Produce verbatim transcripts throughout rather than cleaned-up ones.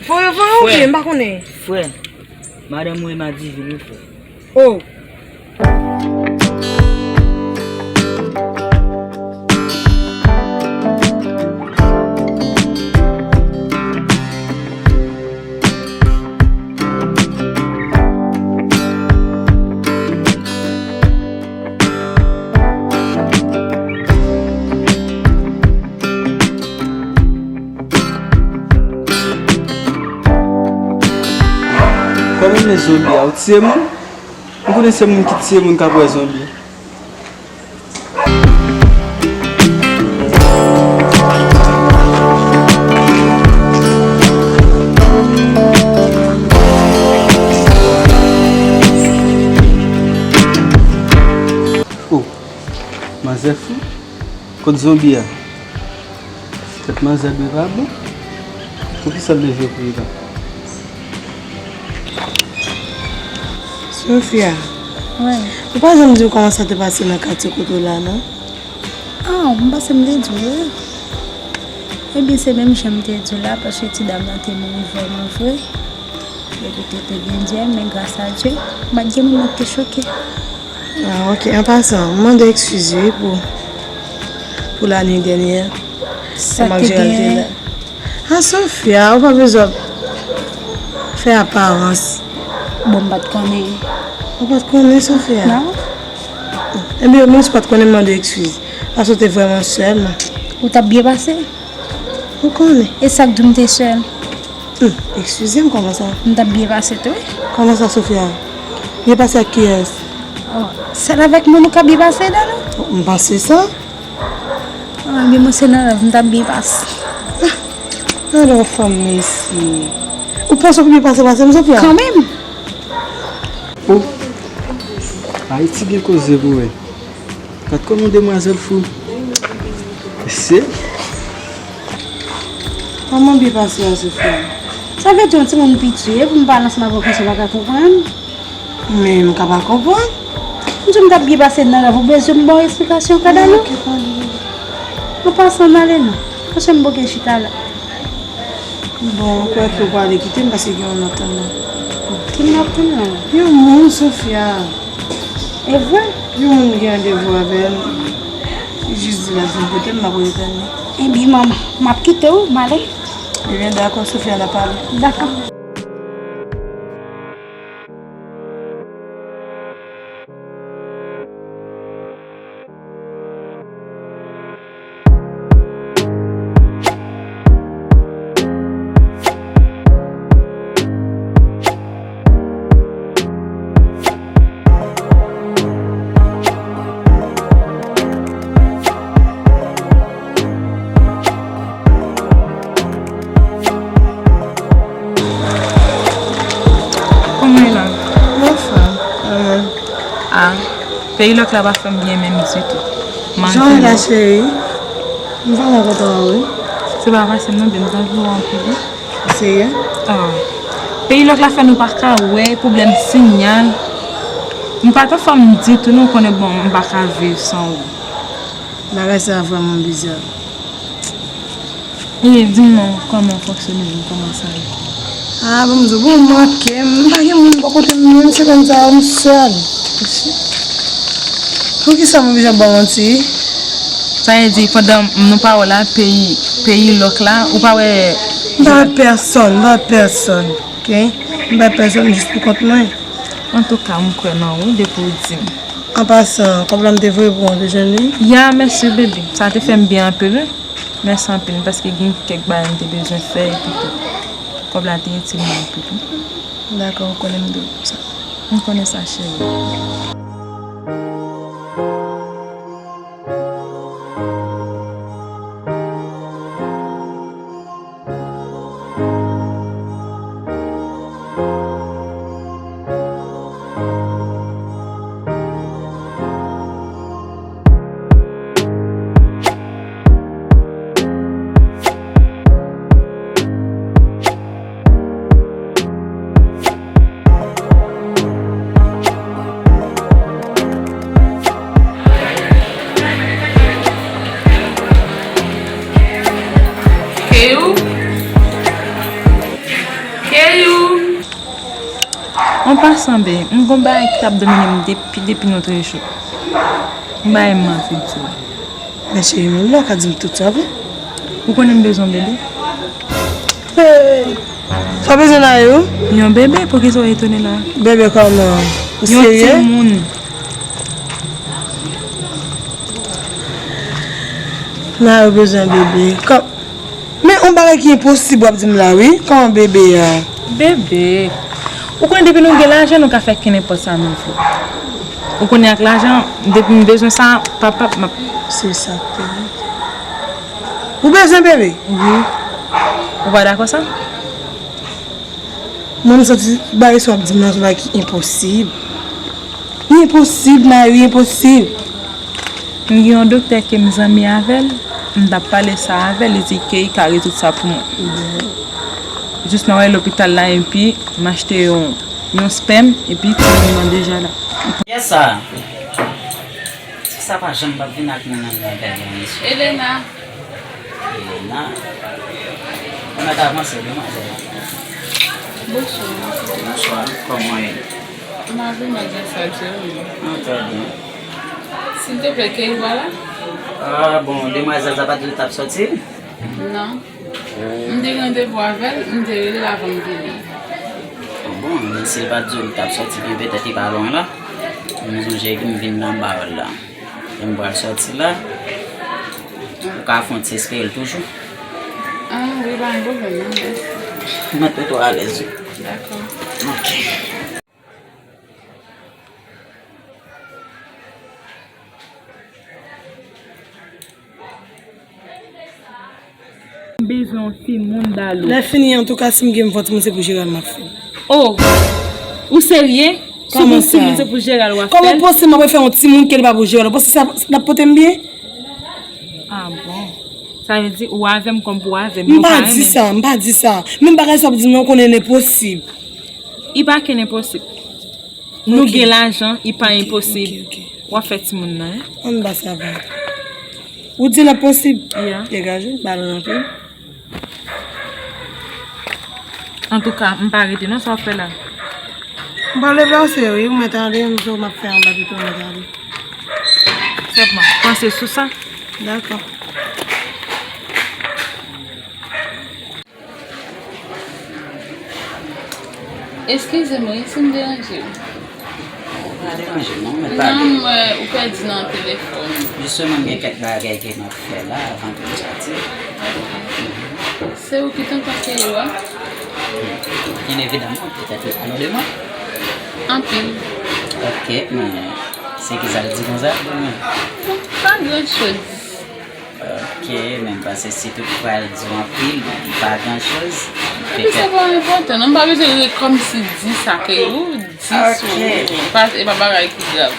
Voye, voye oubyen, m pa konnen. Frè, madanm mwen madivin wi, frè. Oh. Kòman men zonbi a, ou tiye moun? Ou konnen se moun ki tiye moun k ap wè zonbi. Oh, manzè fou. Kot zonbi a? Tèt manzè dwe pa bon. Poukisa l leve pou li la? Sofia, wi, ou pa janm di m kòman sa te pase nan katye kote w la, non? Ah, m panse m te di w, wi. Ebyen, se menm jan m te di w la, paske ti dam nan te mouri vrèman vre. Epi te, te gen dyèl, men gras a Dye, m pa t gen moun nan ki te choke. Ah, ok. An pasan, m mande eskiz, wi, pou, pou lannuit dènyè. Sa k te gen? Ah, Sofia, ou pa bezwen fè aparans. Bon, m pa t konnen. Ou pa t konnen, Sofia? Non. Ebyen, menm si w pa t konnen, m mande eskiz. Paske w te vrèman sèl. Ou t ap byen pase? Ou konnen. E sa k di w m te sèl? Hmm, eskize m, kòman sa? M t ap byen pase tou, wi. Kòman sa, Sofia? Byen pase ak kiyès? Oh, sèl avèk moun ou ka byen pase, Dana? M panse sa. Ah, ebyen, mwen se nan rèv, m t ap byen pase. Ah, gade yon fanm mesye. Ou panse w pi byen pase pase m, Sofia? Kanmenm. Oh, Ayiti gen koze pou wè. Gad kòman demwazèl fou. Mesye. Kòman byen pase a, Sofia? Sa vle di yon timoun piti, e pou m pale ansanm avè w konsa w pa ka konprann? Men m ka pa konprann. M di w m t ap byen pase nan rèv, ou bezwen m ba w esplikasyon, Kadalo? Ok, pale. An pasan, m ale non. Paske m bouke chita la. Bon, ou kwè ke w prale kite m paske gen yon lòt moun? Ki lòt moun? Yon moun, Sofia. E vre? Yon moun m gen randevou avè l. Li jis di l ap vin kote m, m ap retène. Ebyen, manman, m ap kite w, m ale. Ebyen, dakò, Sofia, n a pale. Dakò. Kòman w ye la? Anfòm. Ah, peyi lòk la pa fè m byen menm ditou. Jan w ye la, cheri? M vrèman kontan wè w, wi. Se pa fasil non, baby, m ta vle wè w anpil, wi. Serye? Ah. Peyi lòk la fè nou pa ka wè, pwoblèm siyal. M pa t anfòm ditou non, konnen bon, m pa ka viv san ou. Bagay sa vrèman biza. Wi, di m non, kòman w fonksyone menm, kòman sa ye? Ah, bon, m di w, bon, manke m, m pa gen moun bò kote m menm, semèn sa yo, m sèl. Poukisa m oblije ap ba w manti? Sa vle di, pandan nou pa wè la, peyi, peyi lòk la, ou pa wè. M pa wè pèsonn, m pa wè pèsonn, ok? M pa wè pèsonn, m jis pou kont mwen. Antouka, m kwè nan ou depi w di m. An pasan, kòb la m te voye pou w, w te jwenn li? Ya, mèsi, baby. Sa te fè m byen anpil, wi. Mèsi anpil, paske gen kèk bagay m te bezwen fè epi tou. Kòb la te itil mwen anpil, wi. Dakò, ou konnen m di w sa. M konnen sa, cheri. An pasan, bebe, m gon bagay ki t ap domine m depi, depi nou te jou. M bagay m manke di w. Men cheri, moun la ka di m tout sa vre. Ou konnen m bezwen bebe. Hey! Sa w bezwen nan yo? Yon bebe, poukisa w etone la? Bebe kòman? Ou serye? Yon timoun. Nan yo bezwen bebe. Kòm Men yon bagay ki enposib w ap di m la wi, kòman bebe a? Bebe, ou konnen depi nou gen lajan nou ka fè kenenpòt sa nou vle. Ou konnen ak lajan, depi m bezwen sa, pap pap m ap. Se sa k te vre. Ou bezwen bebe? Wi. Ou pa dakò sa? Mwen m santi bagay sa w ap di m nan se yon bagay ki enposib. Li enposib, Nayou, li enposib. M gen yon doktè ke m zanmi avè l, m t ap pale sa avè l, li di ke li ka rezoud sa pou mwen. Jis nan wè lopital la, epi m achte yon, yon spèm, epi timoun nan deja la. Yes, sa. Ti sa pa janm p ap vin ak moun nan lakay la, mesye. Elena. Elena. Ou mèt avanse, demwazèl. Bonswa. Bonswa. Kòman w ye? M ap vin ak Gasal, se ou menm? Ah, trè byen. Silteplè, Keiva la? Ah, bon, demwazèl sa pa t di l t ap sòti? Non. M te gen randevou avè l, m te rele l avan m vini. Bon, men si l pa t di w li t ap sòti byen, petèt li pa lwen la. M sonje ke m vin nan ba w la. E m pral sòti la. Ou ka fè yon ti espere l toujou. Ah, wi, pa gen pwoblèm, non, mèsi. Mèt mete w alèz, wi. Dakò. Ok. M bezwen yon timoun, Dalo. Lè fini, antouka, si m gen fò timoun, se pou Jeral m ap fè l. Oh! Ou serye? Si w gon timoun, se pou Jeral w ap fè l? Kòman posib m ap fè yon timoun ke li pa pou Jeral? Ou panse sa, l ap pote m byen? Ah bon. Sa vle di ou avè m kòm pou avè m, m pa di sa, m pa di sa. Menm bagay sa w ap di m nan, ou konnen l enposib. Li pa ken enposib. Nou gen lajan, li pa enposib. W ap fè timoun nan, wi. Ann ba sa va. Ou di l ap posib? Ya. Degaje, ba l antre. Antouka, m pa rete non, sa w ap fè la? M pral deplase wi, ou mèt ale, m di w m ap fè anba pito, ou mèt ale. Sèlman, panse sou sa. Dakò. Eskize m wi si m deranje w. Ou pa deranje non, men pale. Non, m wè ou pèdi nan telefòn. Jisteman, m gen kèk bagay ke m ap fè la avan ke m sòti. Se ou ki tonton Keyo a? Byen evidaman, petèt ou konnen de mwen. Anpil. Ok, men se ki sa l di konsa de mwen? Pa gran choz. Ok, men m panse si tout pral di w anpil, li pa gran choz. Epi sa pa enpòtan non, m pa bezwen ret kòmsi di sa ke ou di sou ou. Pa, e pa bagay ki grav.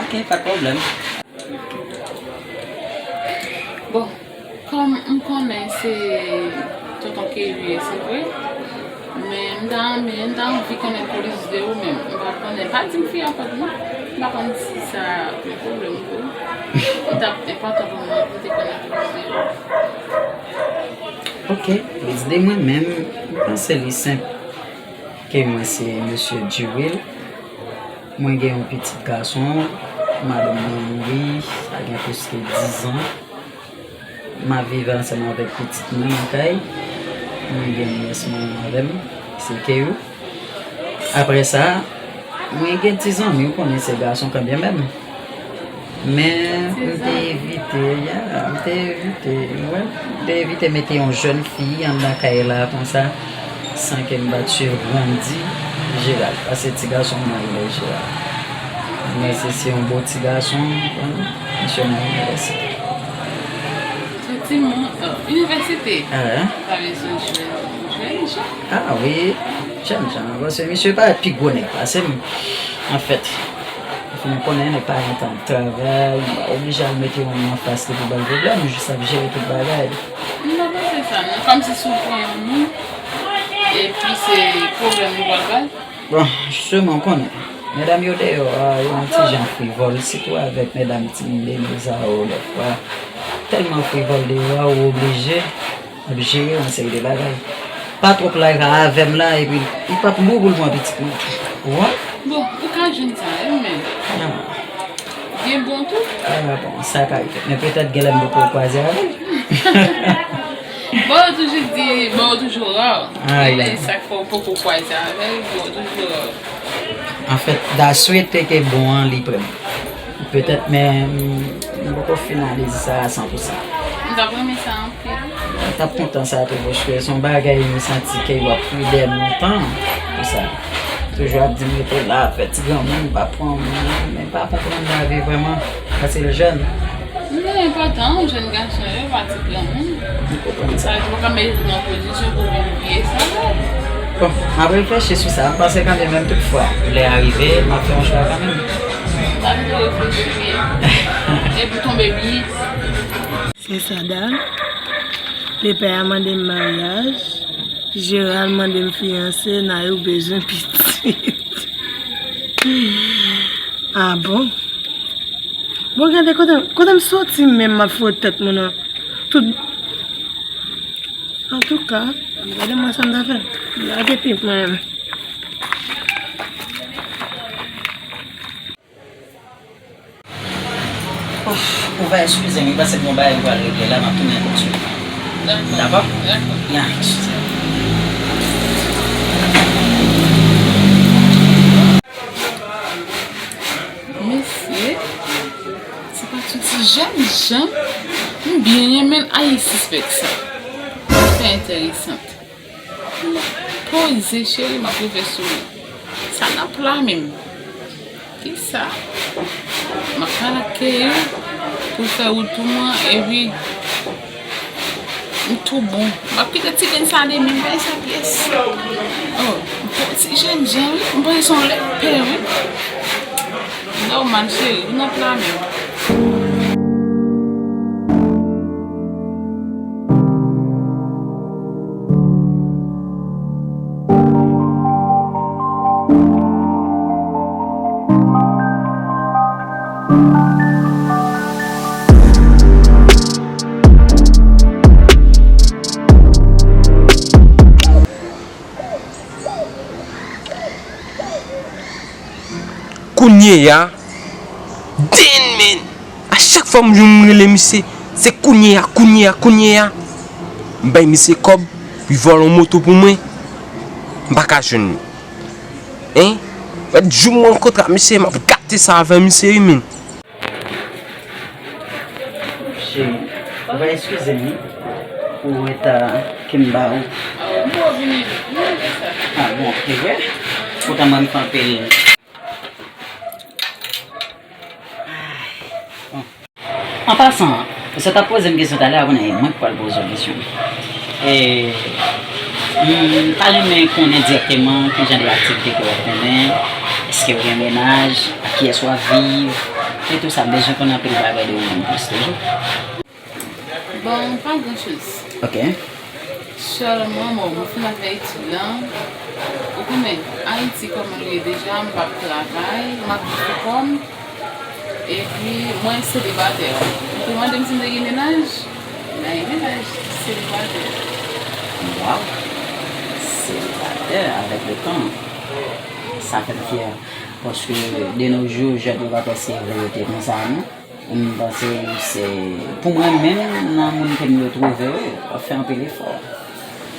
Ok, pa t pwoblèm. Bon, kòm m konnen se tonton Keyo ye, se vre. Men m ta renmen, m ta anvi konnen plis de ou menm. M pa konnen, pa di m fi a fòt non. M pa konn si sa ap yon pwoblèm pou ou. Li t ap enpòtan pou mwen pou m te konnen plis de ou. Ok, plis de mwen menm, m panse li senp. Ke mwen se mesye Djiril. Mwen gen yon pitit gason, madanm mwen mouri, sa gen plis ke diz an. M ap viv ansanm avèk pitit mwen nan kay. Mwen gen niyès mwen avè m, se Keyou. Apre sa, mwen gen ti zanmi, ou konnen se gason kanmenm. Men, m te evite, ya, m te evite, ou wè, m te evite mete yon jèn fi anndan kay la konsa, san ke m pa t swiv grandi Jeral, paske ti gason mwen rele Jeral. Men se, se yon bo ti gason, misye nan inivèsite. Soti mwen, oh, inivèsite? Ah, hein? Pa bezwen jwenn, jwenn jan? Ah, wi, jèn jan, paske misye parèt pi gwo nèg pase m, anfèt. Epi nou konnen, nèg pa gen tan ap travay, m pa oblije al mete yon moun anfas li pou ba l pwoblèm, m jis ap jere tout bagay. M pa panse sa, non. Kòmsi si w pran yon moun, epi se pwoblèm ou pral ba l. Bon, jisteman, w konnen, medam yo deyò a, yo yon ti jan frivòl, sitou avèk medam ti Beniza yo, dèfwa, tèlman frivòl deyò a, ou oblije ap jere yon seri de bagay. Pa twòp lage avè m la, epi li p ap bon pou l pran pitit mwen tou. Ou wè? Bon, ou ka jwenn sa, wi, men. Ah. Gen bon tou. Ah, bon, sa ka rive. Men petèt gen lè m poko kwaze avè l. Bon, yo toujou di, bon, yo toujou ra. Ah, men sa k fè w poko kwaze avè l, bon, yo toujou ra. Anfèt, da swete ke bon an, li pran. Petèt, men m poko finalize sa a san pou san. M t ap renmen sa anpil. M t ap kontan sa tou, paske se yon bagay m santi ke w ap plede lontan pou sa. Toujou ap di m rete la, fè ti granmoun, pa pran moun, men pa konprann lavi vrèman, paske l jèn. Non, enpòtan, jèn gason yo, pa ti granmoun. M konprann sa. Sa vle di, ou ka mete nan pozisyon pou vin vye sa la. Bon, m ap reflechi sou sa. M panse kanmenm, menm tout fwa, lè a rive, m ap fè yon chwa kanmenm. Sa vle di reflechi byen. Epi tonbe byen. Se sa, da. Lepè a mande m maryaj. Jeral mande m fiyanse, Nayou bezwen pitit. Ah bon? Bon, gade kote, kote m soti menm, m ap fwote tèt mwen nan tout. Antouka, gade mwen sa m ta fè. Lage pye mwen. Ouf, ou va eskize m, wi, paske m gen yon bagay m pral regle la, m ap tounen kout sou li. Dakò. Dakò? Dakò. Ya, eskize m. Mesye, se pa tout ti jèn jan m byen renmen l, a, li sispèk sa. Afè enteresan. Poze, cheri, m ap rive sou ou. Sa nan pla menm? Kisa? M ap pale ak Keil pou l fè wout pou mwen, epi m tou bon. M ap kite ti grenn sa demen, m pa lese pyès. Oh, m pa ti jèn jan, wi. M panse se yon lepè, wi. Nòmal, cheri, ou nan pla menm. Kounye a, den men! A chak fwa m jwenn m rele misye, se kounye a, kounye a, kounye a. M bay misye kòb, li vòlè yon moto pou mwen, m pa ka jwenn li. Hein? Fèt jou m rankontre ak misye, m ap gate sa avè misye, wi, men. Cheri, ou va eskize m, wi, pou reta ke m ba ou. Ah, bon, se vre? Poutan mwen, m fè anpil. Bon. An pasan, sa w t ap poze m kesyon talè a, kounye a e mwen ki pral poze w kesyon. E, m ta renmen konnen dirèkteman ki jan de aktivite ke w ap renmen, èske w gen mennaj, ak kiyès w ap viv, e tou sa, m bezwen konnen anpil bagay de ou menm plis toujou. Bon, pa gran choz. Ok. Sèlman, bon, mwen fin avè etid lan. Ou konnen, Ayiti kòman l ye deja, m p ap travay, m ap viv pou kò m. Epi, mwen selibatè. Ou te mande m si m te gen mennaj? M pa gen mennaj, selibatè. Waw! Selibatè avèk letan. Sa fè m fyè. Paske de nos jours, jèn yo pa prèske vle rete konsa, non? M panse se, pou mwen menm, nan moun ke m retwouve yo, w ap fè anpil efò.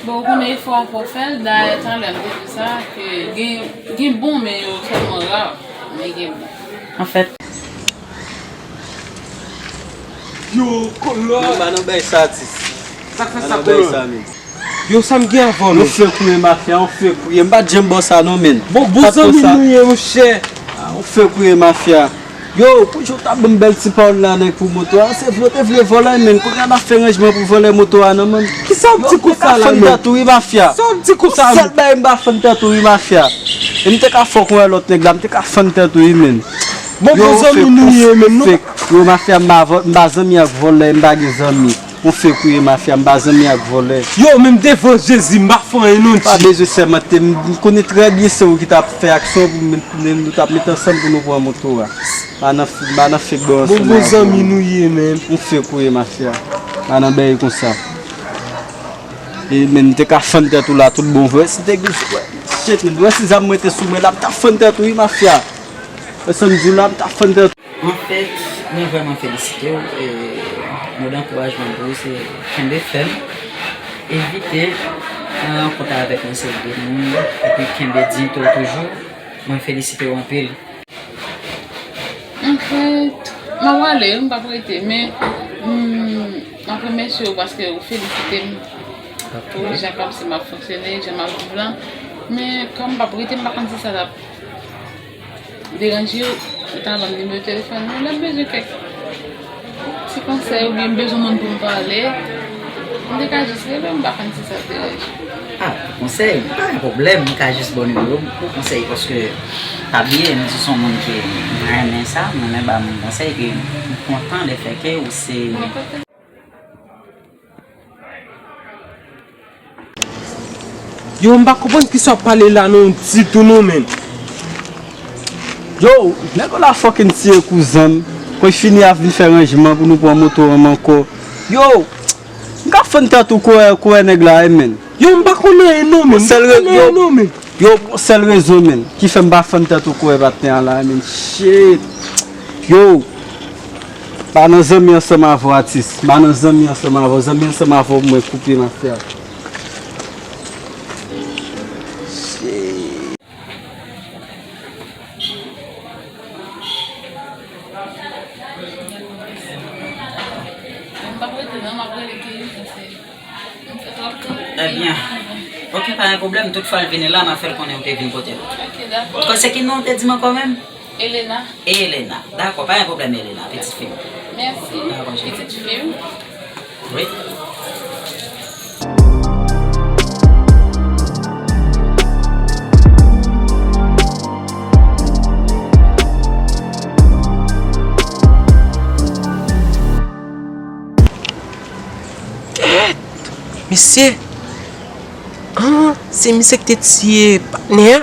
Bon, ou konnen efò a fò w fè l, dayè talè m te di w sa, ke gen, gen bon, men yo sèlman ra, men gen bon. Anfèt. Yo, Kolòn! Menm pa nan bay sa, atis. Sa k fè sa, Kolòn? Yo, sa m gen avè w, men? Yon fake wi, mafya, yon fake wi. M pa t janm ba w sa non, men. Bon, bon zanmi nou ye, monchè. Ah, yon fake wi, mafya. Yo, pou jan w ta ban m bèl ti pawòl la, nèg, pou moto a, se vle w te vle vòlè, men. Kounye a n ap fè ranjman pou vòlè moto a, non, men. Kisa w di konsa la, men? Yo, m te ka fann tèt ou wi, mafya. Sa w di konsa, men? Sèl bagay m pa fann tèt ou wi, mafya. E m te ka fè w konn lòt nèg la, m te ka fann tèt ou wi, men. Bon, bon zanmi nou ye, men, non? Yo, fake. Yo, mafya, m pa vò-, m pa zanmi ak vòlè, m pa gen zanmi. Yon fake wi, mafya, m pa zanmi ak vòlè. Yo, menm devan Jezi, m pa fè anyen non, G. Pa bezwen sèmante, m, m konnen trè byen se ou ki t ap fè aksyon pou m, nou t ap met ansanm pou nou pran moto a. Pa nan, pa nan fake bò ansanm avè w. Bon, bon zanmi nou ye, men. Yon fake wi, mafya. Pa nan bèy konsa. E men, m te ka fann tèt ou la tout bon vre. Si te gen, shit, men, wè si zam mwen te sou mwen la, m t ap fann tèt ou, wi, mafya. Wè sa m di w la, m t ap fann tèt ou. Anfèt, mwen vrèman felisite w, e mo dankourajman pou ou se kenbe fèm, evite pran rankont avèk yon seri de moun, epi kenbe diyite w toujou. Mwen felisite w anpil. Anfèt, m ap prale, m p ap rete, men, mm, m ap remèsye w paske ou felisite m pou jan kòmsi m ap fonksyone, jan m ap viv lan. Men, kòm m p ap rete, m pa konn si sa t ap deranje w, ou ta ban m nimewo telefòn ou, lè m bezwen kèk ti konsèy oubyen m bezwen moun pou m pale, m te ka jis rele w, m pa konn si sa ap deranje w. Ah, pou konsèy, pa gen pwoblèm, m ka jis ba w nimewo m pou konsèy, paske pa bliye, m di w se yon moun ke m renmen sa, m renmen ba moun konsèy, ke m kontan lefètke ou se Yo, m pa konprann kisa w ap pale la non, ditou non, menn. Yo, nèg yo la fucking tiye kouzen m. Kon fini a vin fè ranjman pou nou pran moto an ankò. Yo, m ka fann tèt ou kouwè, kouwè nèg la, wi, menn. Yo, m pa konn anyen non, menn. M pa konn anyen non, menn. Yo, sèl rezon, menn, ki fè m pa fann tèt ou kouwè patnè a la, menn. Shit. Yo. Pa nan zanmi ansanm avè w, atis. Pa nan zanmi ansanm avè w. Zanmi ansanm avè w, mwen koupe m ap fè a. Shit. Ebyen, oke, pa gen pwoblèm. Tout fwa l vini la, m a fè l konnen ou te vin kote l. Ok, dakò. Kò se ki non w te di m ankò menm? Elena. Elena. Dakò, pa gen pwoblèm, Elena, pitit fi m. Mèsi. Dakò, cheri. Pitit fi m. Wi. Kèt! Mesye! Ah, se misye ki te tiye patnè a?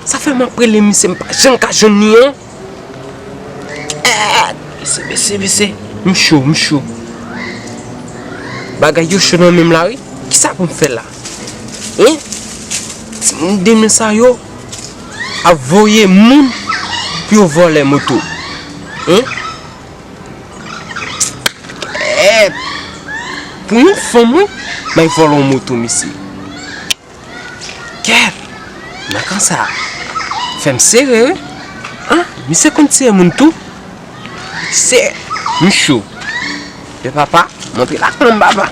Sa fè m ap rele misye, m pa janm ka jwenn li an. Kèt! Mesye, mesye, mesye. M cho, m cho. Bagay yo cho nan men m la, wi. Kisa pou m fè la? Hein? Timoun demen sa yo ap voye moun pou yo vòlè moto. Hein? Eh, pou yon fanm, wi, bay vòlè yon moto, mesye. Kèt! Nan kan sa, fè m sere, wi. Ah, misye konn tiye moun tou. Se, m cho. E papa, montre lakranm, papa.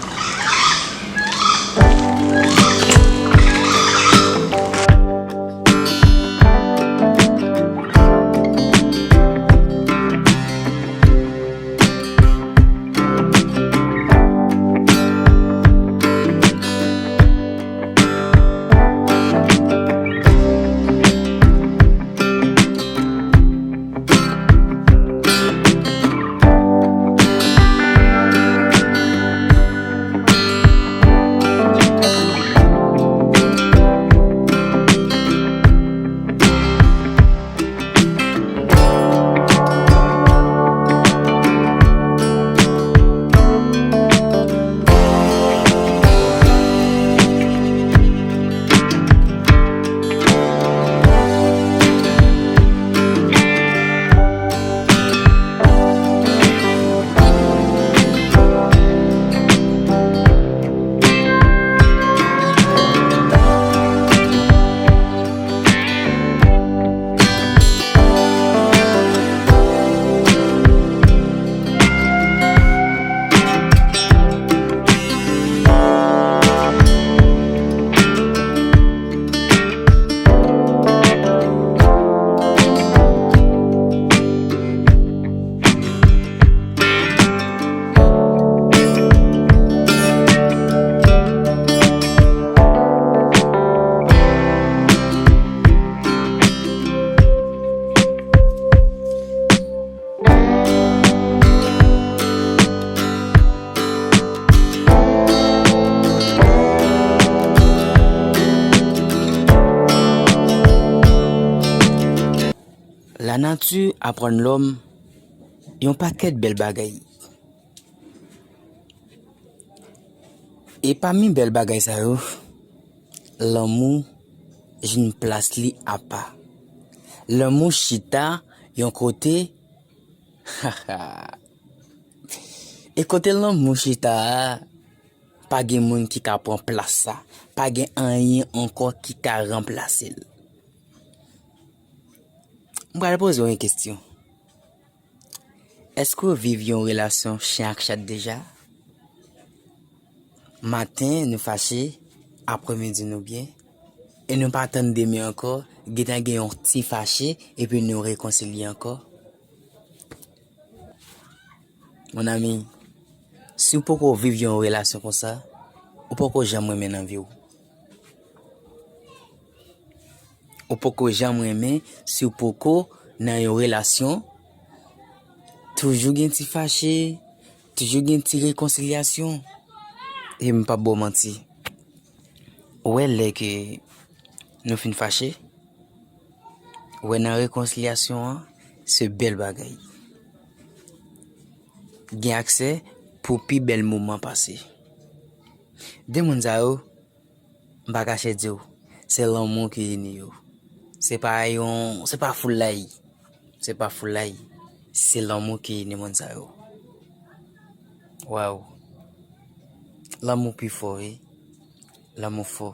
Lanati aprann lòm yon pakèt bèl bagay. E pami bèl bagay sa yo, lanmou jwenn plas li apa. Lanmou chita yon kote, e kote lanmou chita a, pa gen moun ki ka pran plas sa, pa gen anyen ankò ki ka ranplase l. M pral poze w yon kesyon. Èske w viv yon relasyon chen ak chat deja? Maten, nou fache, apremidi, nou byen, e nou pa tann demen ankò, gentan gen yon ti fache, epi nou rekonsilye ankò. Mon ami, si w poko viv yon relasyon konsa, ou poko janm renmen nan vi w. Ou poko janm renmen si w poko nan yon relasyon. Toujou gen ti fache, toujou gen ti rekonsilyasyon. E m p ap ba w manti. Ou wè lè ke nou fin fache, ou wè nan rekonsilyasyon an, se bèl bagay. Gen aksè pou pi bèl moman pase. De moun sa yo, m pa kache di w, se lanmou ki ini yo. Se pa yon, se pa foulay. Se pa foulay. Se lanmou ki ini moun sa yo. Waw. Lanmou pi fò, wi. Lanmou fò.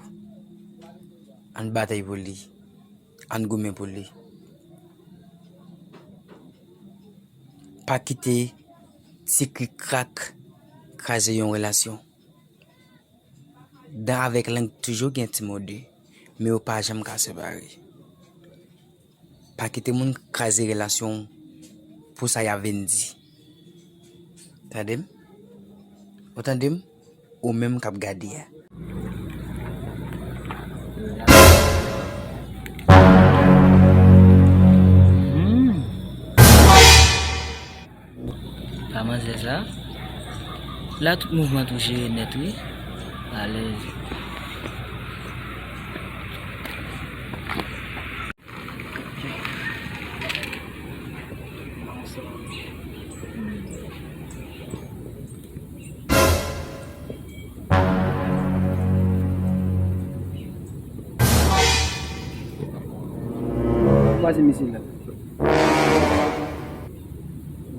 Ann batay pou li. Ann goumen pou li. Pa kite ti krik krak kraze yon relasyon. Dan avèk lang toujou gen ti mode, men yo pa janm ka separe. Pa kite moun kraze relasyon w pou sa y ap vin di. Tande m? Ou tande m? Ou menm k ap gade a. Hmm. Pa manzè sa. La tout mouvman tou jere nèt wi. Alèz. Kwaze mesye la. Ou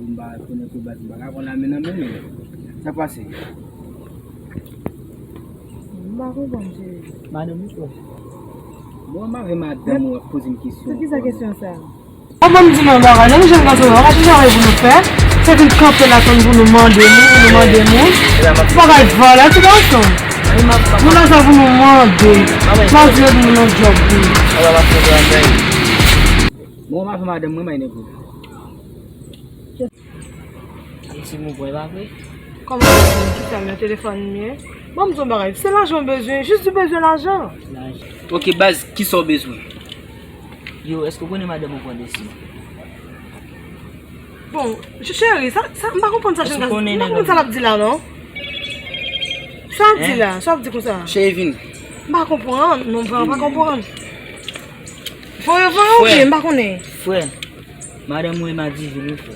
m pa konnen kou baz, m pa ka konn lame nan men men. Sa k pase? M pa konprann, cheri. Madanm ou frè? Bon, m avè madanm ou ap poze m kesyon. Pou ki sa kesyon sa? Ou ban m di nou yon bagay, nan ki jan nou ka sove, ou ka chèche anyen pou nou fè, se vin kanpe la tann pou nou mande moun, pou nou mande moun. Bagay vòlè, ti gason. Nou la sa pou nou mande. Pa di pou nou nan djòb wi. Bon, m avè madanm mwen, may nego. Ti moun pwen pa vre? Kòman w ap di m ki sa m nan telefòn m ye? Ban m di w yon bagay, se lajan w bezwen, jis di w bezwen lajan. Lajan. Ok, baz, ki sa w bezwen? Yo, èske w konnen madanm ou pran desi? Bon, ch-, cheri, sa, sa, m pa konprann sa jèn gason, m pa konprann sa l ap di la, non. Sa l ap di la, sa l ap di konsa? Cheri, vini. M pa konprann, non, m vrèman pa konprann. Voye, voye, oubyen, m pa konnen. Frè, madanm mwen madivin, wi, frè.